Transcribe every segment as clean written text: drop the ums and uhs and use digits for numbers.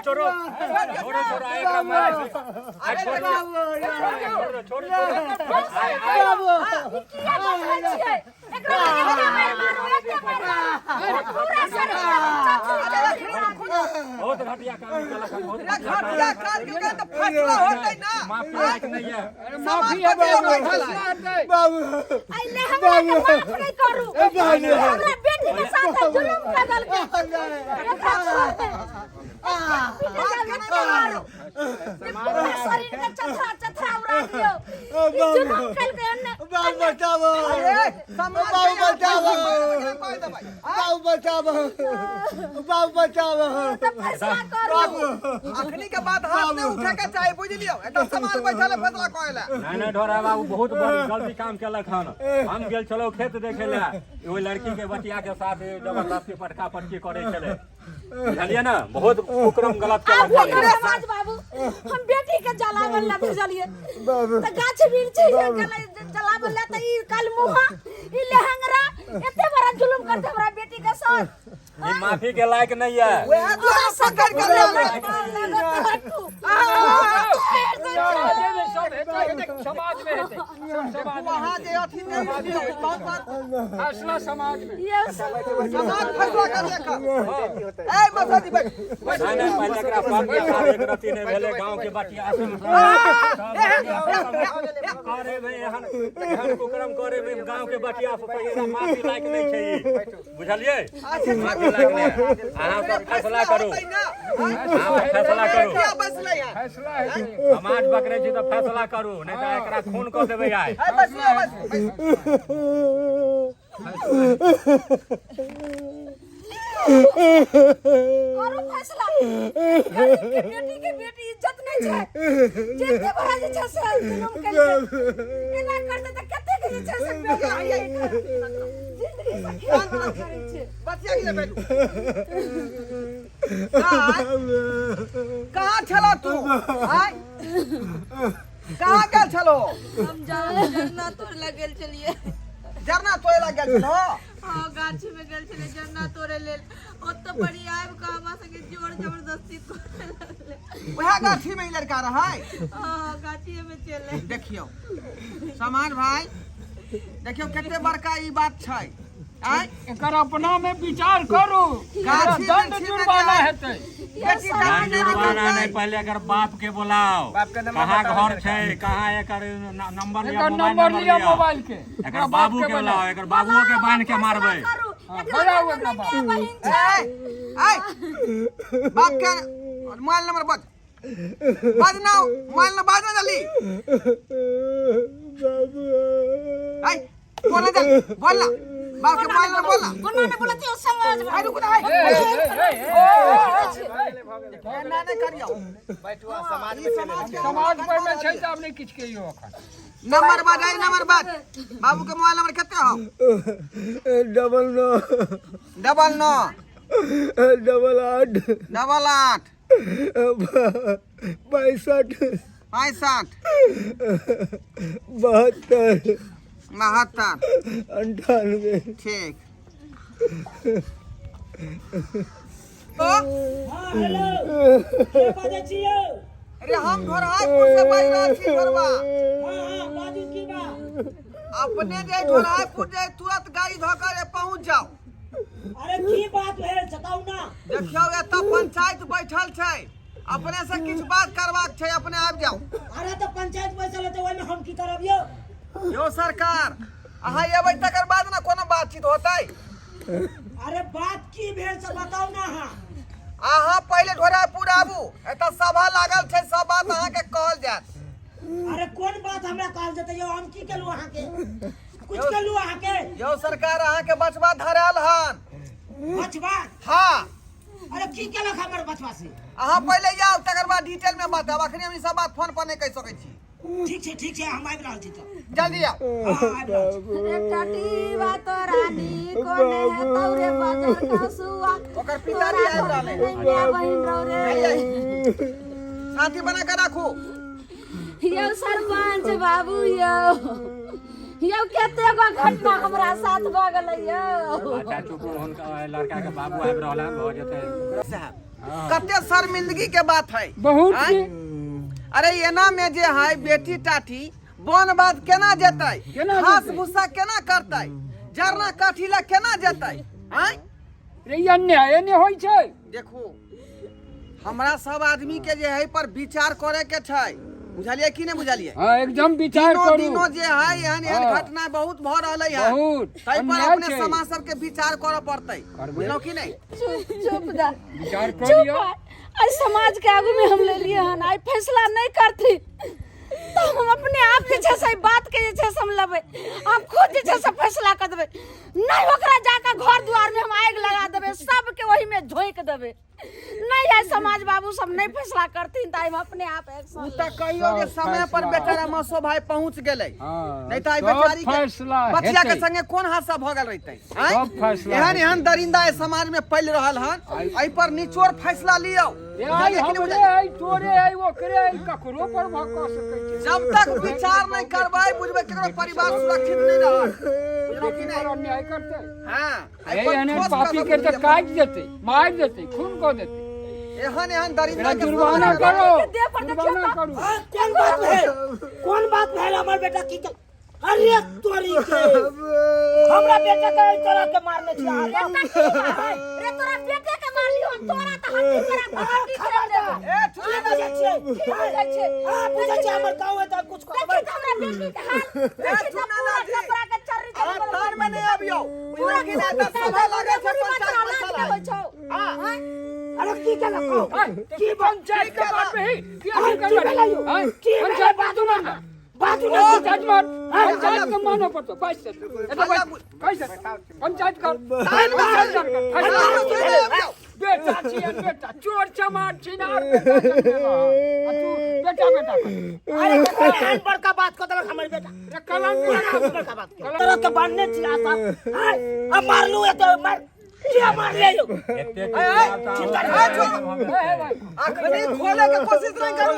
छोड़ो छोड़ो छोड़ो आइ एकरा मारै छै आइ छोड़ो छोड़ो छोड़ो आइ आइ ई किया बजै छियै? एकरा एके मारि मारू, एके मारि मारू। पूरा शरीर चचरी चचरी बहुत घटिया काम केलक हन, बहुत घटिया काम। घटिया काज केलकै तऽ फैसला होतै ना। माफी लायक नहि यऽ। समाज कथी लए बैठल है? बाबू अइले हमरा के माफ नहि करू। हमरा बेटी के साथ जुलुम कऽ देलकै। एकरा छोड़ दे। पीटे जाउ, एके मारू। ई पूरा शरीर के चथरा चथरा उड़ा दियौ। ई जुलुम केलकै हन। बाबू बचाबो अरे, समाज बाबू के बचाबो फैसला कहि देबै। बाबू बचाबो बाबू बचाबो तऽ फैसला करू। अखनी के बात हाथ नहि उठे के चाही, बुझलियौ? एतऽ समाज बैठल है फैसला करै लए। नहि नहि ढोरा बाबू बहुत बड़ गलती काम केलक हन। हम गेल छलहुँ खेत देखे लए, ओहि लड़की के बचिया के साथ जबरदस्ती पटका पटकी करै छलै, बुझलियै ने? बहुत कुकरम गलत आब केलक हन। ओकर समाज बाबू, हम बेटी के जलावन ला भेजलिए तऽ गाछ वृक्ष जलावन ला, तऽ ई कलमुहा, ई लेहंगरा एते बड़ा जुलुम करते हमरा बेटी के साथ। ई माफी के लायक नहीं है। वएह दुआरे पकड़ के ले आबै। समाजे में सब हेतै, समाज में हेतै, सब समाज में। वहाँ जे अथी नहि दियौ, बहुत बात। फैसला समाज में। समाज फैसला कर लेखा। ए मसाजी बैठ। नहीं नहीं, पहिले एकरा बाप के साथ एक रति नहीं भेलै। गांव के बचिया करे में एहन एहन कुकरम करे में गांव के बचिया से माफी लायक नहीं छै ई, बुझलियै? माफी लायक नहीं। अहाँ सब फैसला करू, अहाँ सब फैसला करू। किया बैसलै है? फैसला हेतै। समाज बकरे छी तऽ फैसला करू, नहीं तऽ एकरा खून कऽ देबै आइ। ए बैसलै, बैस बैस। करू फैसला। गरीब के बेटी के बेटी इज्जत नहीं छै। जेते बड़ा जे छै से जुलुम केलकै, एना करते तऽ कते के जे छै से बेटी जिंदगी से खेल करै छै। बचिया के बैठू। कहाँ छलो तू? आय, कहाँ गेल छलो? हम जरना तोड़े लए गेल छलियै। जरना तोड़े लए गेल छलो? हँ, गाछी में गेल छलियै जरना तोड़े लेल। ओतऽ बड़ी आबि कऽ हमरा संगे जोर जबरदस्ती करे लगलै। वएह गाछी में ई लड़का रहै? हँ, गाछिए में चले। देखियौ समाज भाई, देखियौ कते बड़का ई बात छै। आय, एकर अपना में विचार करू। गाछी दंड वृक्षी में जुर्माना जाय। हेतै। बेटी दान दंड जुर्माना नहि, पहिले एकर बाप के बोलाओ। कहाँ घर छै, कहाँ एकर नंबर लिअ। एकर मोबाइल नंबर लिअ, मोबाइल के। एकर बाबू के बोलाओ, एकर बाबुओ के बान्हि के मारबै। बनाउ एकरा बाप। बहिन ए आय, बाप के मोबाइल नंबर बज, बाज ना, मोबाइल नंबर बाज ना जल्दी। बाबू आय, बोल ना जल्दी, बोल ना, बाप के मोबाइल नंबर बोल ना। कोना ने बोलत यौ समाज? आय, रुकू ना, आय। ए, ए, ए, ए, एना नहि करियौ। समाज ई समाज के समाज पर में छै तऽ आब नहि किछु कहियौ एखन। नंबर बाज, आइ नंबर बाज। बाबू के मोबाइल नंबर कते हौ? 99 99 88 88 65 65 72 72 98। ठीक। तो हेलो, के बाजै छी यौ? अरे, हम ढोरहापुर से बाजि रहल छी, ढोरवा। हँ, बाजू, की बात? अपने जे ढोरहापुर जे तुरंत गाड़ी धऽ के पहुँच जाओ। अरे, की बात भेल, बताउ ना। देखियौ, एतऽ पंचायत बैठल छै, अपने से किछु बात करबाक छै, अपने आबि जाउ। अरे, तऽ पंचायत बैसल हेतै, ओहिमे हम की करब यौ? यौ सरकार, अहाँ एबै तकर बाद ने कोनो बातचीत होतै। अरे, बात की भेल से बताउ ना अहाँ। अहाँ पहिले ढोरापुर आबू, एतऽ सभा लागल छै, सब बात अहाँके कहल जायत। अरे, कोन बात हमरा कहल जेतै यौ? हम की केलहुँ अहाँके? कुछ केलहुँ अहाँके? यौ सरकार, अहाँके बचवा धरायल हन। बचवा? हाँ। अरे, की केलक हमर बचवा से? अहाँ पहिले जाउ, तकर बाद डिटेल में बताब। अखनी हम ई सब बात फोन पर नहि कहि सकै छी। ठीक छै, ठीक छै, हम आबि रहल छी तऽ। जल्दी आउ। हँ, आबि रहल छी। रे टटीवा तोरा नी कोने हेतौ रे बजर कसुआ। ओकर पिताजी आबि रहलै। नहि माय बहिन रौ रे। शांति बना के राखू। यौ सरपंच बाबू, यौ यौ, कते गो घटना हमरा साथ भऽ गेलै यौ। अच्छा, चुप। हुनका लड़का के बाबू आबि रहल हन, भऽ जेतै। साहब। कते शर्मिंदगी के बात है। बहुत। आँय? अरे एना में जे है बेटी टाटी बन बात केना जेतै? केना घास जेतै? भूसा केना करतै? जरना काठी ला केना जेतै? आँय? रे, ई अन्याय ने होइ छै। देखू, हमरा सब आदमी के जे है पर विचार करे के छै, बुझलियै कि नहि बुझलियै? हाँ, एकदम विचार दिनो करू। दिनो जे है एहन एहन घटना बहुत भऽ रहलै है। बहुत ताहि पर अन्याय अपने छै। समाज सबके विचार करऽ पड़तै। करबै। बुझलहुँ कि नहि? चुप चुप दा। विचार चुप। करियौ। आइ समाज के आगू में हम लेलिए हन, आइ फैसला नहीं करथिन तो हम अपने आप जे छै से एहि बात के जे छै से हम लेबै, हम खुद जे छै से फैसला कर देबै। नहीं ओकरा जाकर घर द्वार में हम आगि लगा देबै, सबके ओही में झोंकि देबै। नहीं आइ समाज बाबू सब नहीं फैसला करथिन तऽ आइ हम अपने आप एक्शन ओ तऽ कहियो जे सब समय पर फैसला। बेचारा मसो भाई पहुंच गेलै, हाँ, नहीं तऽ आइ सब बेचारी के फैसला बचिया के हेतै। संगे कोन हादसा भऽ गेल रहितै? आँय? सब फैसला एहन हेतै। एहन दरिंदा एहि समाज में पलि रहल हन, एहि पर निचोड़ फैसला लियौ। ए, आइ बुझलियै कि नहि हमरे बुझलियै? है, तोरे है, ओकरे है, ककरो पर भऽ कऽ सकै छै। जब तक विचार नहीं करबै, बुझबै केकरो परिवार सुरक्षित नहीं रहत। बुझलहुँ कि बेटी नहि? पर अन्याय करतै। हाँ, ए, एहि पर एहन एहन ठोस पापी कदम के तऽ लिअ। काटि देतै, मारि देतै, खून कऽ देतै। एहन एहन दरिंदा एकरा के जुर्माना समाज करो। के देह पर देखियौ जुर्माना तऽ। करू। हाँ, कोन बात भेल? कोन बात भेल? हमर बेटा की केल? अरे तोरी के, हमरा बेटा के एहि तरह के मारने छी अहाँ? रे टटीबा, रे तोरा बेटे के मारलियो हम, तोरा तऽ हड्डी तोरा हड्डी तोड़ देबो। ए, चुप। की बुझै छियै? की बुझै छियै? अहाँ बुझै छियै हमर गाँव है तऽ कुछ देखी कहबै? तऽ हमरा बेटी के हाल, देखी तऽ चुना पूरा जी। कपड़ा के चर्री अहाँ चर्री तान में नहीं आबियौ, पूरा बुझलहुँ कि नहि? तऽ सभा लागल छै पंचायत लाज बैसल नहि है। होइ छौ। हाँ। आँय? अरे की केलक कहू? आँय, तऽ की तू पंचायत के बात पे ही की आँय, अथी की करबै? भेलै यौ? आँय, की भेलै? पंचायत बाजू बाजू ना। ना। बाजू ना। पंचायत मार, पंचायत के मानो पड़तो, 22 एतऽ बैस, बैस, पंचायत कर, पंचायत कर, फैसला तान में कर। नहीं आबियौ। बेटा छियै, बेटा चोर चमार छिनार बेटा जन्मेलह आ तू बेटा बेटा कर। अरे कते एहन बड़का बात कऽ देलक हमर बेटा? रे कलंक। कोन एहन बड़का बात केलक? तरह के बांधने छी अहाँ सब? आँय, अब मारलू एते मार किया मारले यौ? एते चिंता ए, चुप। ए, भाई, अखनी खोले के कोशिश नहीं करू।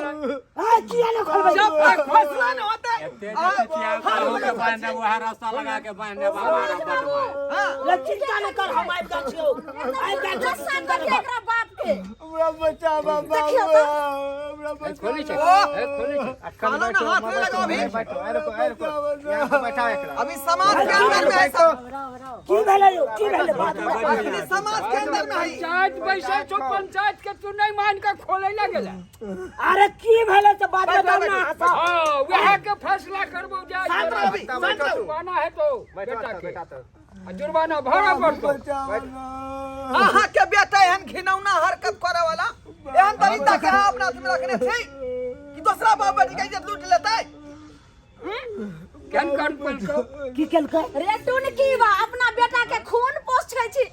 आँय, किया ने खोलबै? जब तक फैसला नहीं होते। एते जे चिचियाल तऽ के बान्हि देब, उएह रस्सा लगा के बान्हि देब आवारा बटुआ। हाँ। रे चिंता न कर, हम आबि गेल छियौ, आबि गेल छियौ, गुस्सा चिंता न करिए कर। एकरा बाप के। हमरा बचावा बाबू, देखियौ तऽ। हमरा ए, खोलै छै, ओ। ए, खोलै छै। कानून में हाथ नहीं लगाओ अभी। बैठो, बैठाओ एकरा। अभी समाज के अंदर में है सब। की भेलै यौ? की भेलै? बात बताउ। अखनी समाज के अंदर में है। पंचायत बैसै छौ, पंचायत के तू नहि मान के खोलै लए गेलै। अरे की भेलै से बात बताउ ना अहाँ सब। हाँ, वएह के फैसला करबौ जाय। शांत रहो अभी, शांत रहो। जुर्माना हेतौ बेटा के आ जुर्माना भरऽ पड़तौ। अहाँ के बेटा एहन घिनौना हरकत करे वाला, एहन दरिंदा के अहाँ अपना हाथ में रखने छी कि दोसरा बाप बेटी के इज्जत लूट लेतै? केहन कर केलकौ? की केलकै? रे टुनकी बा, अपना बेटा के खून पोछै छी,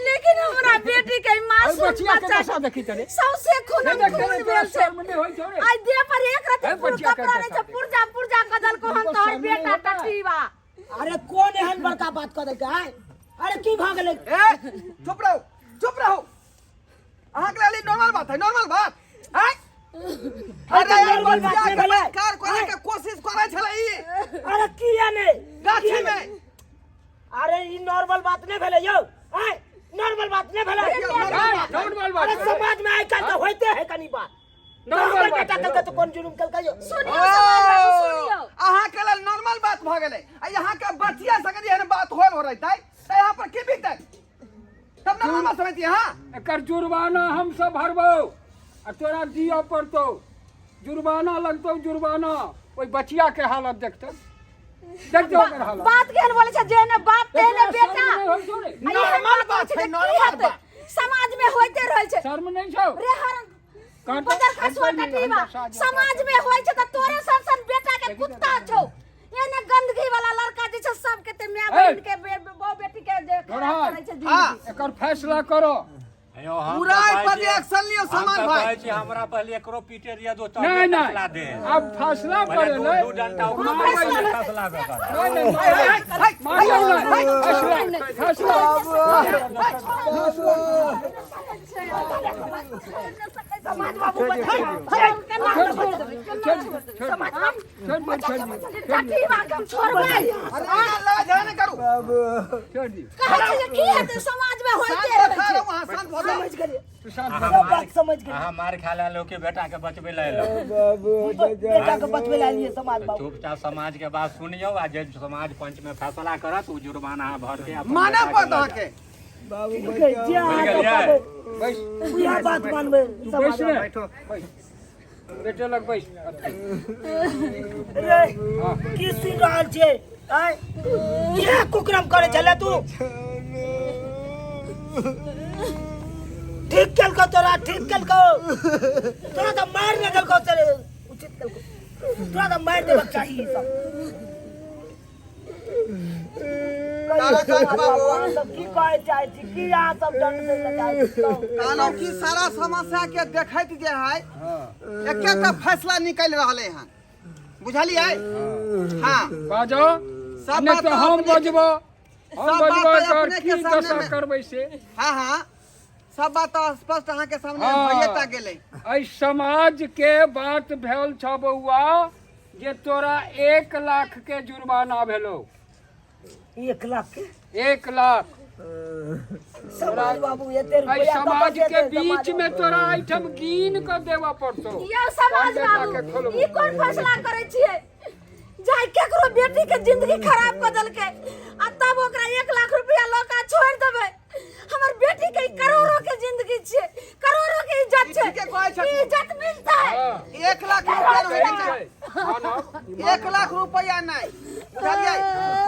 लेकिन हमरा बेटी के ई अरे मासूम बचिया के बच्चा दशा देखी तरे। सौंसे खून नहीं देख खून रे, तोरा भेल छै। शर्म नहि होइ छौ रे? आइ देह पर एक रति ए, बचिया के कपड़ा नहि दशा छै, देख। पुर्जा पुर्जा कदल को हम तुमको तोहर शर्म नहीं बेटा होता है? टटीबा। अरे कोन एहन बड़का बात कऽ देलकै? आँय, अरे की भऽ गेलै? ए, चुप रहो, चुप रहो। अहाँ के लेल नॉर्मल बात है? नॉर्मल बात हैं? अरे नॉर्मल बात बचिया नहि के भेलै। बलात्कार करे के कोशिश करे छलै ई अरे किया नहि? गाछी में। अरे ई नॉर्मल बात नहि भेलै यौ। आँय, नॉर्मल बात नहि भेलै। आँय, नॉर्मल बात अरे समाज में आइ काल्हि तऽ होइते है कनी बात। नॉर्मल हमर बात बेटा केलकै तऽ कोन जुर्म केलकै यौ? सुनियौ समाज बाबू, सुनियौ। अहाँ के लेल नॉर्मल बात भऽ गेलै आ यहाँ के बचिया संगे एहन बात होल हो रहितै तऽ यहाँ पर की बीतै? तब नॉर्मल बात समझती अहाँ? एकर जुर्माना हम सब भरबौ आ तोरा दिअ पड़तौ, जुर्माना लगतौ जुर्माना। ओहि बचिया के हालत देखतौ, देखतौ ओकर हालत। बात केहन बोलै छै, जेहने बाप तेहने एकरा बेटा। शर्म नहि होइ छौ रे? आ एहन नॉर्मल बात बात होइ छै छै, तऽ की नॉर्मल हेतै? बात। समाज में होइते रहै छै। शर्म नहि छौ? रे हर बदर खसुआ टटीबा, समाज में होइ छै तऽ तोरे सन सन बेटा के कुत्ता छौ। एने गंदगी वाला लड़का जे छै सबके ते माय बहिन के बहु बेटी के जे खराब करै छै जिंदगी। एकर फैसला करो। यौ, हम पूरा तऽ एहि कहै पर छी- एक्शन लियौ हम समान तऽ भाई। कहै छी हमरा पहिले एकरो पीटे दिअ दो, तबे नहीं फैसला नहीं दे। अब फैसला पहिले करे दू ले दू डंटा ओकरो मारबै मारबै, नहि। फैसला दे कर। नहीं नहीं, मारबै नहि। फैसला फैसला। समाज बाबू बचाउ। छोड़ छोड़ छोड़ छोड़ टटीबा के हम छोड़बै? अरे लड़ाई झगड़ा नहीं करू। छोड़ दी। कहै छै जे की हेतै, समाज में होइते शांत रहै छै। रहो अहाँ, शांत। शांत भऽ जाउ। समझ गेलियै। तू शांत अहाँ सब मार बात समझ गेलियै। अहाँ मार खा ले लोग के बेटा के बचबै लए एलहुँ। बेटा के बचबै लए एलियै समाज तऽ बाबू। चुपचाप समाज के बात सुनियौ आ जे समाज पंच में फैसला करत ओ जुर्माना अहाँ भर के अपन मानऽ बेटा के पड़त लऽ अहाँके। ठीक है, जे अहाँ बुझि सब गेलियै? कहबै, बैस उएह बात मानबै तू समाज बैस ने। बाबू। बैस बेटे लग बैस। रे की सुनि रहल छियै? आँय, किया कुकरम करै छले तू? ठीक केलकौ तोरा, ठीक केलकौ तोरा, तऽ मारि नहि देलकौ। चल, उचित केलकौ तोरा, तऽ मारि देबक चाही ई सब। ताराकांत बाबू। अहाँ सब की कहै चाहै छी? की अहाँ सब दंड दै लए चाहै छी? कहू। कहलहुँ कि सारा समस्या के देखैत जे है एकेटा फैसला निकलि रहलै हन, बुझलियै? हाँ। बाजो। सब नहि बात तऽ हम अपने- बजबो, हम सब बात बजबो तऽ एकर अपने की के सामने दशा में- करबै से। हाँ हाँ, सब बात तऽ स्पष्ट अहाँके सामने हाँ। भइए टा गेलै। एहि समाज के बात भेल छ बौआ जे तोरा 1 लाख के जुर्माना भेलो। 1 लाख के? 1 लाख। समाज बाबू, एते एहि रुपया समाज कतऽ से के एतै? बीच में तोरा एहिठाम गिन के देबऽ पड़तौ। यौ समाज बेटा बाबू, के खोलबो। ई कोन फैसला करै छियै? जाय केकरो बेटी के जिंदगी खराब कऽ देलकै आ तब ओकरा 1 लाख रुपया लऽ कऽ छोड़ि देबै? हमर बेटी के ई करोड़ों के जिंदगी छियै, करोड़ों के इज्जत छै। ठीके कहै छथुन। ई इज्जत मिलतै? हाँ। 1 लाख रुपया नहि होइके सही चाही। छै। मानब। 1 लाख रुपया नहि, बुझलियै?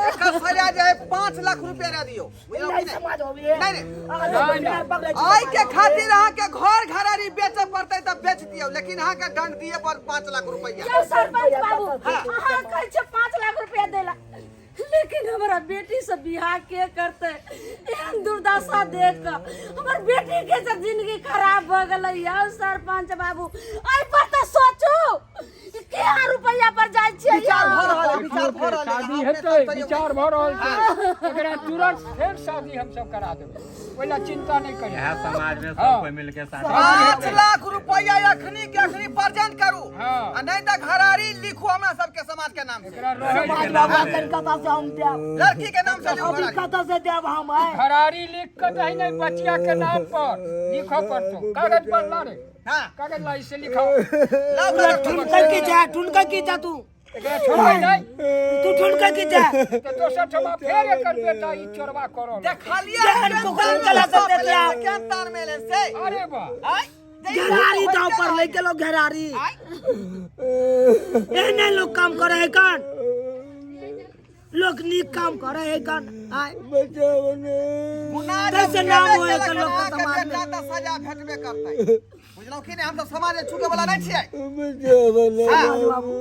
एकर सजा जे है 5 लाख रुपया दे दियौ, बुझलहुँ नहि कि नहि? समाज बाबू, ये नहि, नहि। अहाँ सब नहि, बिना पकड़ै छी। एहि के खातिर अहाँके घर घरारी बेचऽ पड़तै तऽ बेच दियौ, लेकिन अहाँके दंड दिए पर 5 लाख रुपया। यौ सरपंच बाबू, हाँ। अहाँ कहै छियै 5 लाख रुपया दै ला, लेकिन हमरा बेटी से बियाह के करतै एहन दुर्दशा देख कऽ? हमर बेटी के तऽ जिंदगी खराब भऽ गेलै। यौ सरपंच बाबू, एहि पर तऽ सोचू कि केहन रुपैआ पर जाइ छियै। विचार यौ? भऽ रहल है, विचार भऽ रहल है। शादी अहाँ अपने हेतै, सब सहयोग- विचार भऽ रहल छै। एकरा तुरंत फेर शादी हमसब करा देबै, ओहि लए चिंता नहि करी। इएह समाज में हाँ। सब कोई मिलके शादी 5 लाख रुपया अखनी के अखनी प्रेजेंट करू हाँ। आ नहीं तऽ घरारी लिखू हमरा सबके समाज के नाम से। एकरा रहै समाज बाबू, अखन कतऽ से हम देब? लड़की के नाम से लिखू अभी घरारी। कतऽ से देब हम? आय घरारी लिख के दही नहि, बचिया के नाम पर लिखऽ पड़तौ। कागज पर ला रे। हाँ। कागज ला, इसे लिखाओ। लाउ कागज पर। ठुनकर की जा, ठुनकर की जा तू। एकरा छोड़बै नहि। तू ठुनकर की जा। तऽ दोसर ठमा फेर एकर बेटा ई चोरबा करल। देखलियै? केहन कुकरम कला सब देखलियै? केहन तार मेले से। अरे वाह। आय घेरारी दाव पर ले गेलो घेरारी। एहने लोग काम करे है कान? लोग नीक काम करे है कान? आय गुनाह कैसे जब नाम केबे होए केलक एकर लोकके अहाँके समाजमे? बेटा तऽ सजा भेटबे करतै, बुझलहुँ कि नहि? हम सब समाज छूटे वाला नहि छियै। समाज बाबू,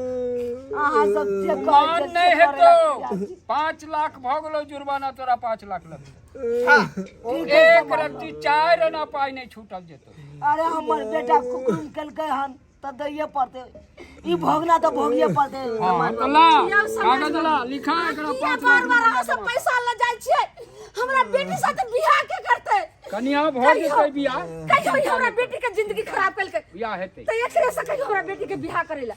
अहाँ सब जे कहै मान छियै नहि से करे हेतौ। ला तैयार छी। 5 लाख भऽ गेलौ जुर्माना तोरा, 5 लाख लगतौ। हाँ। एक रत्ती 4 आना पाइ नहि छूटल जेतौ। अरे हमर बेटा कुकुम केलकै हन तऽ दैये पड़तै, ई भोगना तऽ भोगिए पड़तै। हाँ तऽ ला। यौ समाज कागज ला, लिखा एकरा। किया 5 बार लाख बार अहाँ सब पैसा लऽ जाइ छियै? हमरा बेटी साथे बियाह के करतै? कनिया भऽ जेतै बियाह। कहियो ई हमरा बेटी के जिंदगी खराब केलकै। बियाह हेतै। तऽ एकरे से कहियो हमरा बेटी के बियाह करै ला,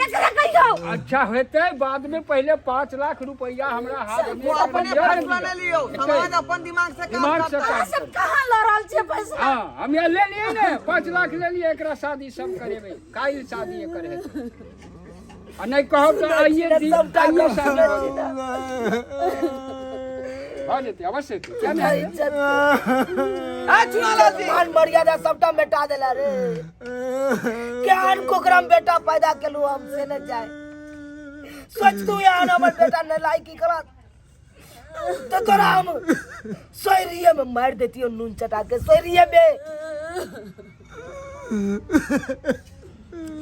एकरे कहियो। अच्छा हेतै बाद में, पहिले 5 लाख रुपया हमरा हाथ में वो अपने दिअ। फैसला नहि लियौ, समाज अपन दिमाग से काम दिमाग से करतै। अहाँ सब कहाँ लऽ रहल छियै पैसा? हाँ, हम यहाँ ले लिए ने, 5 लाख ले लिए। एकरा शादी सब करेबै, काल्हि शादी एकर हेतै आ नहि कहब तऽ आइए दिन सबटा आइए गप शादी सुनै भऽ छी जेतै। भऽ जेतै, अवश्य हेतै, किया नहि हेतै? इज्जत आ चुनालाल जी, मान मर्यादा सबटा मेटा देला रे। केहन कुकरम बेटा पैदा केलू हम से नहि चाहे सोच तू। एहन हमर बेटा नहि लायकी करत तो तोरा हम सोयरिये में मारि देतियो, नून चटा के सोयरिये में।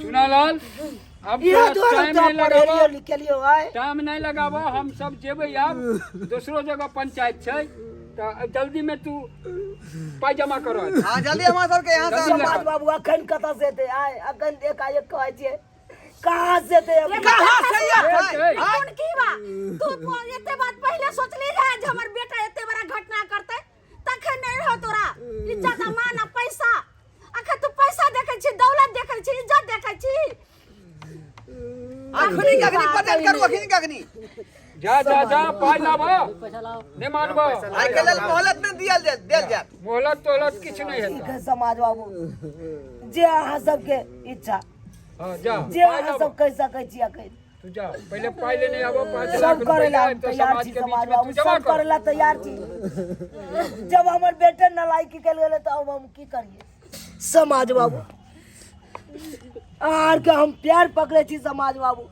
चुनालाल, अब इहे तोरा दुआरे टाइम तोरा नहीं पढ़ेलियो लगाबो, लिखेलियो आय। टाइम नहीं लगाबो, हम सब जेबै। आब दोसरो जगह पंचायत छै, तऽ जल्दी में तू पाइ जमा कर। हाँ, जल्दी हमरा सबके यहाँ से। समाज बाबू, अखन कतऽ से एतै आय? अखन एकाएक कहै छियै, कहाँ से एतै अभी? कहाँ से एतै? ए, कोन की बा तू एते बात पहिले सोचली रहे जे हमर बेटा एते बड़ा घटना करतै? तखन नहि रहो तोरा इज्जत आ मान आ पैसा। अखन तू पैसा देखै छी, दौलत देखै छी, इज्जत देखै छी। अखनी के अखनी प्रेजेंट करू, अखनी के अखनी। जा जा जा, पाइ लाबऽ, नहि मानबऽ। आइ के लेल मोहलत नहि दियल जायत, देल जायत। मोहलत तोहलत किछु नहि ठीक हेतै। है समाज बाबू, जे अहाँ सबके इच्छा, हँ, जा, जे पाइ अहाँ लाबऽ। सब कहि सकै छी अखन। तू जा, पहिले पाइ लेने आबऽ, 5 लाख सब करे रुपैआ ला हम एतऽ तैयार समाज छी के बीच समाज में बाबू, तू जमा सब कर। करे ला तैयार छी। जब हमर बेटा नालायकी कल गेलै तऽ अब हम की करिए समाज बाबू? आर के हम प्यार पकड़े छी समाज बाबू,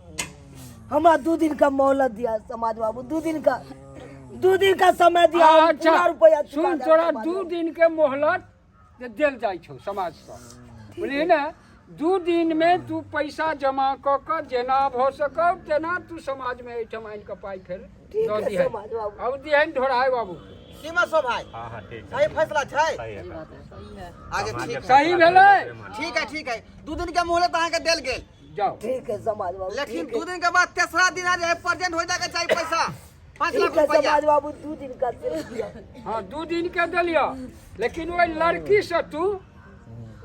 हमरा 2 दिन का मोहलत दिया समाज बाबू, 2 दिन का, 2 दिन का समय दिया, हम अच्छा पूरा रुपया चुका सुन, देब तोरा समाज 2 बाबू। दिन के मोहलत जे देल जाइ छौ समाजसँ, बुझलिही ने? 2 दिन में तू पैसा जमा कऽ कऽ जेना भऽ सकौ तेना तू समाजमे एहिठाम आनि कऽ पाइ फेर ठीक दऽ है दिहनि। समाज बाबू। आब दिहनि ढोराय बाबू। की मसो भाई? हाँ हाँ, ठीक है। सही फैसला छै? सही है। आगे ठीक है। सही भेलै? ठीक है, ठीक है, 2 दिन के मोहलत अहाँके देल गेल। जाओ। ठीक है समाज बाबू, लेकिन ठीक है। 2 दिन के बाद तेसरा दिन आ जाए, प्रेजेंट हो जाके चाहिए पैसा, 5 लाख ठीक है रुपया। समाज बाबू, 2 दिन का दे दिया। हाँ, 2 दिन के देलियऽ, लेकिन ओहि लड़की से तू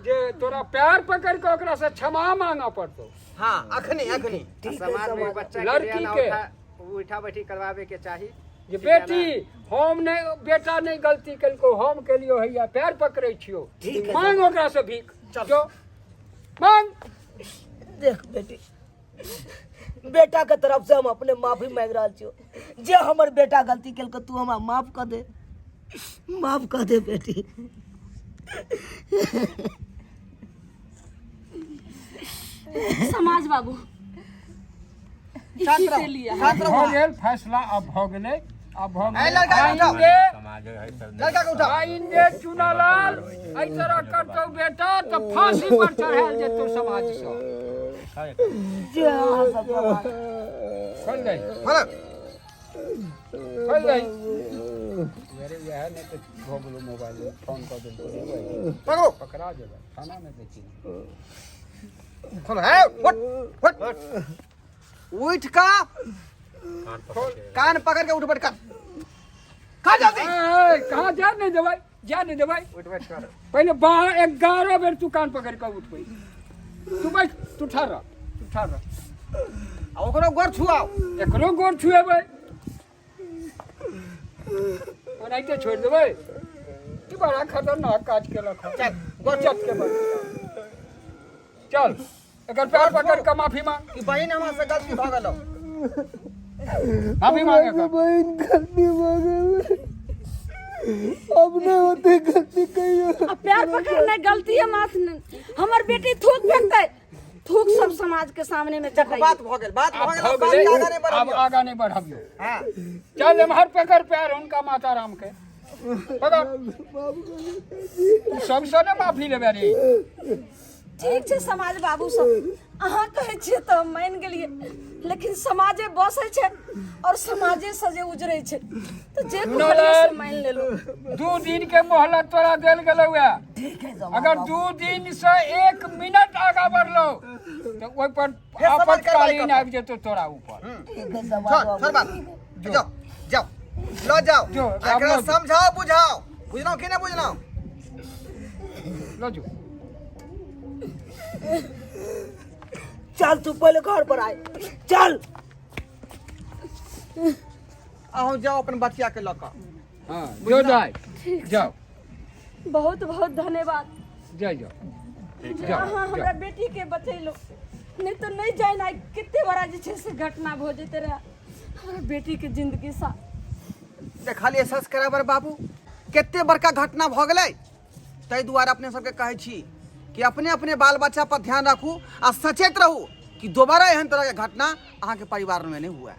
जे तोरा पैर पकड़ के ओकरा से क्षमा मांगऽ पड़तौ। हाँ, अखनी अखनी। ठीक है समाज में समाज। बच्चा के लड़की बियाह के। उठा बैठी करवावे के चाही जे बेटी, हम नहीं, बेटा नहीं गलती केलको, हम केलियो हैया, पैर पकड़ै छियो, ठीक है। मांग ओकरा से भीख, जो मांग। देख बेटी, बेटा के तरफ से हम अपने माफी मांग रहल छियो, जे हमर बेटा गलती केलको तू हमरा माफ कर दे, माफ कर दे बेटी। समाज बाबू, शांत इसी रहो, से लिया। शांत रहो। भऽ गेल फैसला, आब भऽ गेलै, आब भऽ ए, गेलै। लड़का के उठाओ। आइंदे समाज है सब। लड़का के उठाओ। आइंदे चुनालाल एहि तरह करतौ बेटा तऽ फांसी पर चढ़ायल जेतौ समाज सँ। जे अहाँ सब समाज। खोल दही, बोलो। खोल दही। अरे इएह नहि तऽ भऽ गेलौ, मोबाइल फोन कऽ देलकौ, पकड़ो। पकड़ा जेबै थानामे देखी। खोलो, हे, उठ उठ उठ का कान पकड़ के। कान पकड़ के उठ बैठ कर, खा जल्दी। ए, कहाँ जा? नहि देबै, जा नहि देबै। उठ बैठ कर। पहिले बाह 11 बेर तू कान पकड़ कऽ उठबै। तू बैठ, तू ठाढ़ रह, तू ठाढ़ रह। आ ओकरो गोर छुआओ। एकरो गोर छुएबै, ओनाहिते छोड़ि देबै? ई बड़ा खतरनाक काज केलक हँ। चल गोर छुआ। इज्जत के बड़। चल, एकर पैर पकड़ कऽ माफी मांग। कि बहिन, हमरा से गलती भऽ गेलो। माफी मांग एकर। बहन, गलती भऽ गेल, अब नहीं होते गलती कहियो। आ पैर पकड़ने गलती है माथ न- हमर बेटी थूक फेंकतै, थूक सब समाज के सामने में चटाई। बात भऽ गेल, बात आब भऽ गेल, भऽ बात के गेलै, आगाँ नहि आब बढ़बियौ। आगाँ नहि बढ़बियौ। हाँ। चल एम्हर, पकड़ पैर हुनका माता राम के, पकड़। तू सबसँ ने माफी लेबै रे? ठीक छै समाज बाबू सब, अहाँ कहै छियै तऽ हम मानि गेलियै, लेकिन समाजे बसै छै और समाजे सजे उजरै छै, तऽ जे कहलियै से मानि लेलहुँ। 2 दिन के मोहलत तोरा देल गेलौ है। ठीक है समाज अगर बाबू। 2 दिन से 1 मिनट आगा बढ़लो तऽ ओहि पर फेर समाज कार्रवाई आपातकालीन करतौ। आबि जेतौ तोरा ऊपर। ठीक है समाज छोड़ बाबू। छोड़ बात, जाओ जाओ, लऽ जाओ। जो, आ आब एकरा लऽ जो। समझाओ बुझाओ, बुझलहुँ कि नहि बुझलहुँ? लऽ जो। चल, तू पहले घर पर आए, चल। अहूँ जाओ अपन बचिया के लऽ कऽ। हाँ, जो, जाय जाओ। बहुत बहुत धन्यवाद। जाय जाओ, जाओ। अहाँ हमरा बेटी के बचेलहुँ, नहि तऽ नहि जानि आइ कते बड़ा जे छै से घटना भऽ जेतै रहए हमरा बेटी के जिंदगी साथ। देखलियै सब्सक्राइबर बाबू, कते बड़का घटना भऽ गेलै। ताहि दुआरे अपने सबके कहै छी कि अपने अपने बाल बच्चा पर ध्यान राखू आ सचेत रहू कि दोबारा एहन तरहके घटना अहाँके परिवारमे नहि हुए।